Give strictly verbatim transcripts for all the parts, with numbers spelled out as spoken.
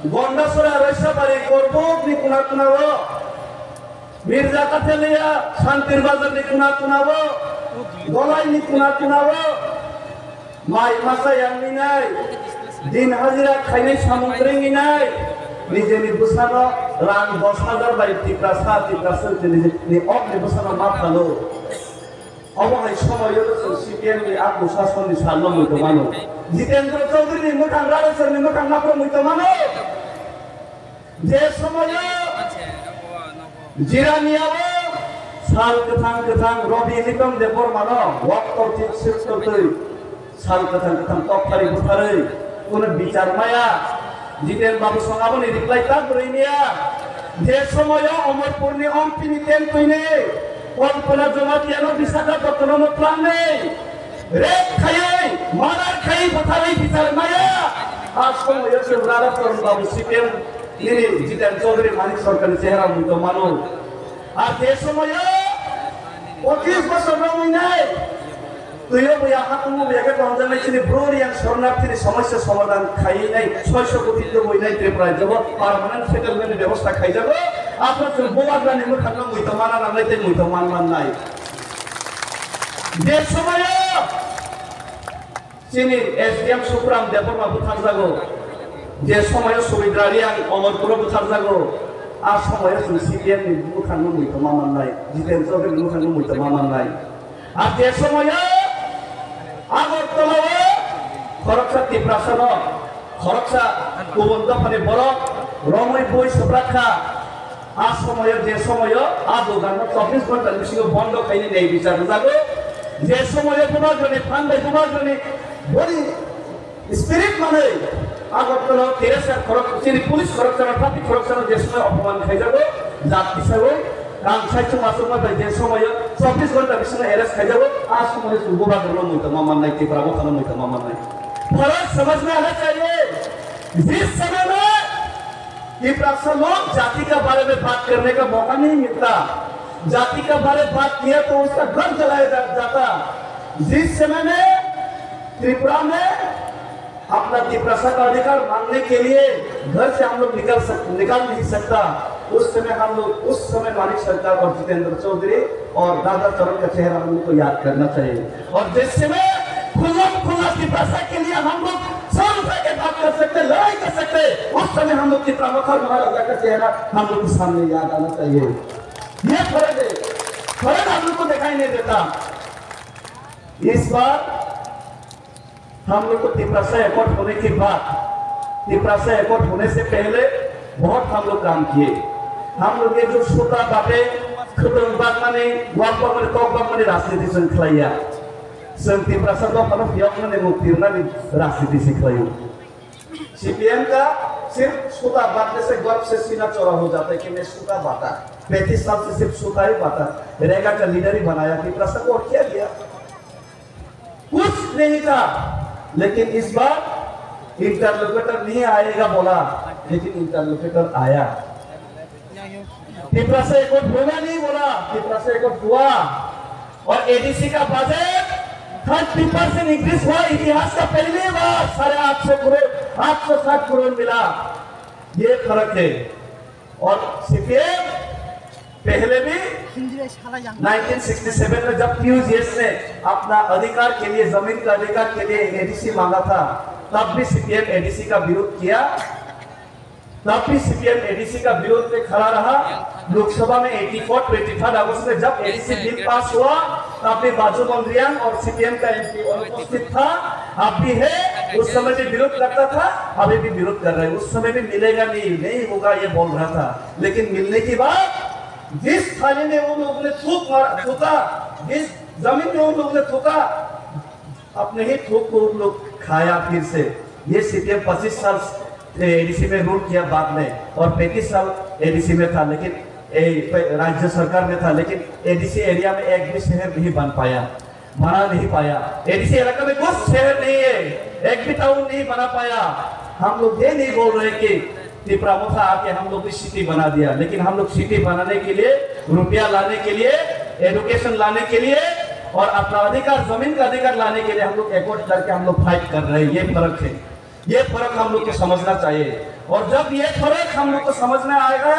Gondasora Roisabari Korbuk ni kuna kuna o, Mirza Kathelia Santir Bazar ni kuna kuna o, Golai ni kuna kuna o, mai masa yang ni nai, din hajira khainai samung kring ni nai, nijeni bwsano rang dos hajar bai Tiprasa, Tiprasa nijeni ok ni bwsano ma phalo. Obo hai somoyo chwng C P M ni a dusasonni salno muitu mano. Jitendra Chaudhary ni mwkhang, Radheswar ni mwkhang naphro muitu mano. Je somoyo Jiraniao sal kwthang kwthang Robi Nitom Debbarmano wak torti sik tortwi sal kwthang kwthang tok phari butharwi kuno bichar maya. Jiten Babu song aboni reply ta bwrwi niya. Je somoyo Omorpurni ompini tentwini Kalpana Jomatiano Visakha Dottono mwklangnwi rape khaiwi, murder khaiwi butharwi bichar maya. A somoyo chwng Radha Charan Babu C P M nini Jiten Chaudhary Manik Sarkarni chehra muitu mano. Ar je somoyo pochis bosor romwi nai, tuyo buya hatungo buya khe tonjaknai chini Bru Reang sornarthini somosya somadhan khaiwi nai soiso koti tubui nai Tripura rajyo permanent settlement ni bebosta khaijago. Aphano chwng Bubagrani mwkhangno muitu mana nangnai tei muitu man mannai. Je somoyo chini S D M Subram Debbarma butharjago, je somoyo Subidra Reang Omorpuro butharjago, a somoyo chwng C P M ni mwkhangno muitu ma mannai, Jiten Chaudhary ni mwkhangno muitu ma mannai. Ar je somoyo Agartala o khoroksa Tiprasano, khoroksa kubun dophani borok romwi bui swprak kha, a somoyo, je somoyo a doganno chobbish ghonta ni bisingo bondo khaini nei bichar rwjago, je somoyo Bubagrani phan bai Bubagrani boni spirit manwi Agartala o Teresa khorok, chini police khoroksano, traffic khoroksano je somoyo opoman khaijago, jat hisabe kang sai chuma chuma bai je somoyo chobbish ghonta bisingo arrest khaijago, a somoyo chwng Bubagrano muitu ma mannai, Tipra mothano muitu ma mannai. Bharat samajh mein aana chahiye, jis samay mein Tiprasa log jati ka bare mein baat karne ka mauka nahi milta, jati ka bare mein baat kiya to uska ghar jalaya ja-, jata. Jis samay mein Tripura mein अपना तिपरासा का अधिकार मांगने के लिए घर से हम लोग निकल सक-, निकल नहीं सकता, उस समय हम लोग, उस समय मानिक सरकार और जितेंद्र चौधरी और दादा चरण का चेहरा हम लोग को याद करना चाहिए। और जिस समय खुल्लम खुल्ला तिपरासा के लिए हम लोग सर उठा के बात कर सकते, लड़ाई कर सकते, उस समय हम लोग तिपरा मखर महाराजा का चेहरा हम लोग के सामने याद आना चाहिए। ये फर्क है, फर्क हम लोग को दिखाई नहीं देता। इस बार हम लोग को तिपरासा एकॉर्ड होने के बाद, तिपरासा एकॉर्ड होने से पहले बहुत हम लोग काम किए। हम लोग ये जो सुता बाटे, खतम बात माने, वापा माने, तोक बात माने राजनीति संग खिलाइया। संग तिपरासा तो फलो फियक माने वो तिरना भी राजनीति से खिलाइयो। सीपीएम का सिर्फ सुता बांटने से गर्भ से सीना चौड़ा हो जाता है कि मैं सुता बांटा। पैंतीस साल से सिर्फ सुता ही बांटा। रेगा का लीडर ही बनाया, तिपरासा को और क्या दिया? कुछ नहीं था, लेकिन इस बार इंटरलोकेटर नहीं आएगा बोला, लेकिन इंटरलोकेटर आया। तिपरासा एकॉर्ड होगा नहीं बोला, तिपरासा एकॉर्ड हुआ। और एडीसी का बजट थर्टी परसेंट इंक्रीज हुआ, इतिहास का पहली बार साढ़े आठ सौ करोड़, आठ सौ साठ करोड़ मिला। ये फर्क है। और सीपीएम पहले भी नाइनटीन सिक्सटी सेवन में जब टीयूजीएस ने अपना अधिकार के लिए, जमीन का अधिकार के लिए एडीसी मांगा था, तब भी सीपीएम एडीसी का विरोध किया। तब भी सीपीएम एडीसी का विरोध में खड़ा रहा। लोकसभा में एटी फ़ोर, ट्वेंटी थर्ड अगस्त में जब एडीसी बिल पास हुआ, तब भी बाजू मोहन रियांग और सीपीएम का एमपी अनुपस्थित था, अब भी है। उस समय भी विरोध करता था, अभी भी विरोध कर रहे हैं। उस समय भी मिलेगा नहीं, नहीं होगा, ये बोल रहा था, लेकिन मिलने के बाद जिस थाली में उन लोगों ने थूक मारा, थूका, जिस जमीन में उन लोगों ने थूका, अपने ही थूक को उन लोग खाया फिर से। ये सीपीएम पच्चीस साल एडीसी में रूल किया बाद में, और पैंतीस साल एडीसी में था, लेकिन ए, राज्य सरकार में था, लेकिन एडीसी एरिया में एक भी शहर नहीं बन पाया, बना नहीं पाया। एडीसी इलाका में कुछ शहर नहीं है, एक भी टाउन नहीं बना पाया। हम लोग ये नहीं बोल रहे कि तिपरा मोथा आके हम लोग भी सिटी बना दिया, लेकिन हम लोग सिटी बनाने के लिए, रुपया लाने के लिए, एजुकेशन लाने के लिए और अपना अधिकार, जमीन का अधिकार लाने के लिए हम लोग एकजुट करके हम लोग फाइट कर रहे हैं। ये फर्क है। ये फर्क हम लोग को समझना चाहिए। और जब ये फर्क हम लोग को समझ में आएगा,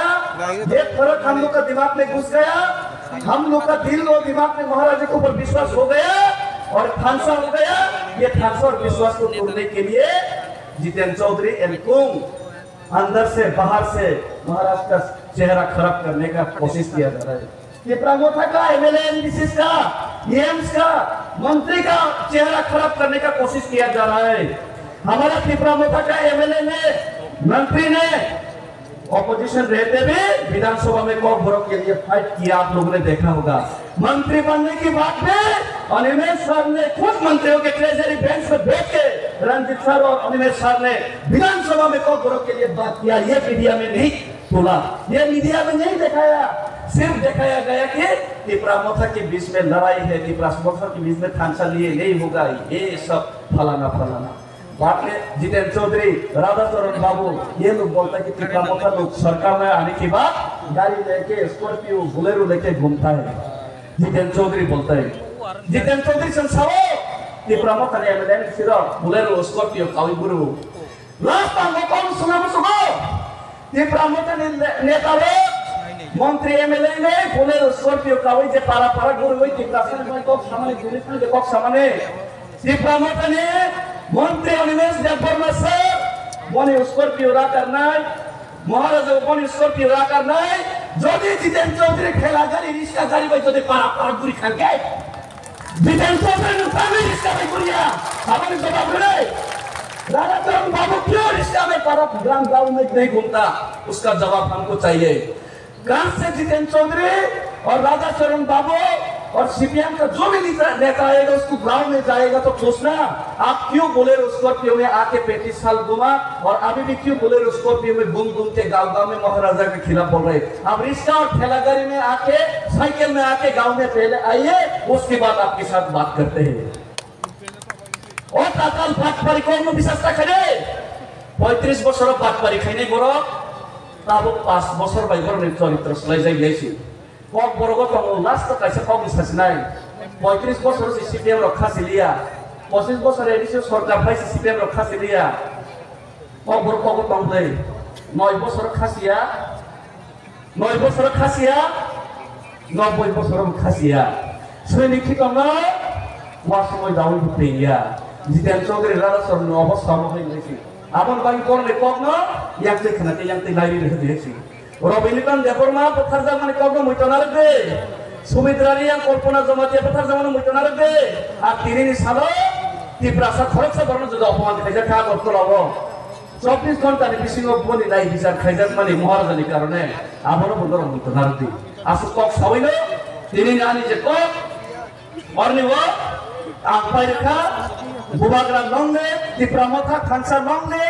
ये फर्क हम लोग का दिमाग में घुस गया, हम लोग का दिल और दिमाग में महाराज के ऊपर विश्वास हो गया और थानसा हो गया, ये थानसा और विश्वास को तोड़ने के लिए जितेंद्र चौधरी एंड कुंग अंदर से बाहर से महाराज का चेहरा खराब करने का कोशिश किया जा रहा है। तिपरा मोथा का एमएलए, एमडीसी का, ईएम्स का, मंत्री का चेहरा खराब करने का कोशिश किया जा रहा है। हमारा तिपरा मोथा का एमएलए ने, मंत्री ने ऑपोजिशन रहते भी विधानसभा में कॉकबोरोक के लिए फाइट किया, आप लोगों ने देखा होगा। मंत्री बनने के बाद में अनिमेश सर ने खुद मंत्रियों के ट्रेजरी बेंच पर बैठ के रंजीत सर और अनिमेश सर ने विधानसभा में कॉकबोरोक के लिए बात किया, ये मीडिया में नहीं बोला, ये मीडिया में नहीं दिखाया। सिर्फ दिखाया गया कि तिपरा मोथा के बीच में लड़ाई है, तिपरा मोथा के बीच में थानसा लिए नहीं होगा, ये सब फलाना फलाना। बाद में जितेंद्र चौधरी, राधा चरण बाबू, ये लोग बोलता है कि तिपरा मोथा लोग सरकार में आने के बाद गाड़ी लेके, स्कॉर्पियो, बोलेरो लेके घूमता है। जितेंद्र चौधरी बोलता है, जितेंद्र चौधरी संसाओ, तिपरा मोथा ने एमएलए ने सिर्फ बोलेरो, स्कॉर्पियो, कावी गुरु। Last time वो कौन सुना मुझको? Tipra Motha ni le-, neta rok, montri M L A ni, Bolero Scorpio kawi je para para gurui Tiprasa ni kok samani, Tiprasa ni kok samani. Tipra Motha ni montri Animesh Debbarma sir, boni Scorpio rakarnai, Maharaja boni Scorpio rakarnai, jodi Jiten Chaudhary thela gari, riska gari bai jodi para para guri khangke, Jiten Chaudhary no kami riska bai guriya, aboni jawab rwdi. Radha Charan Babu kyo riska bai para ground ground mein nahi ghumta, uska jawab humko chahiye. कहाँ से जितेंद्र चौधरी और राधा चरण बाबू और सीपीएम का जो भी नेता, नेता आएगा, उसको गांव में जाएगा तो पूछना, आप क्यों बोलेरो स्कॉर्पियो में आके पैंतीस साल घूमा और अभी भी क्यों बोलेरो स्कॉर्पियो में घूम घूम के गांव गांव में महाराजा के खिलाफ बोल रहे हैं? आप रिक्शा और ठेला गाड़ी में आके, साइकिल में आके गांव में पहले आइए, उसके बाद आपके साथ बात करते हैं। O tatal patpari kokno bisas ta khaide. Poitris bosoro patpari khainai borok, tabuk pas bosor bai borokni choritro swlaijak yaisi. Kok borogo tongo, last o kaisa kokni sasinai. Poitris bosor se C P M rok khasi liya. Pochis bosor A D C o sorkar phai se C P M rok khasi liya. Kok borok kogo tong tei. Noi bosor khasiya. Noi bosor khasiya, nobboi bosor khasiya. Srini khitongno wasumoi dawi bupengya. Jiten Chaudhary Radha Charan ni obostha mo hai lesi. Abon bagi borni kokno yang tei khna tei yang tei lairi rehdi hesi. Robi Lipan Debbarma bwtharjakmani kokno muitonarwkdi. Sumitra Reang, Kalpana Jamatia bwtharjakmani muitonarwkdi. A tinini salo Tiprasa khoroksa borokno juda opoman khaijak kha Agartala o. Chobbish ghonta ni bisingo boni nai bichar khaijakmani Maharajani karone abono bo norok muitonarwkdi. Aswk kok sawino, tinini ani je kok, orni o ang pairwkha, Bubagra longle, Tipra Motha thansa longle,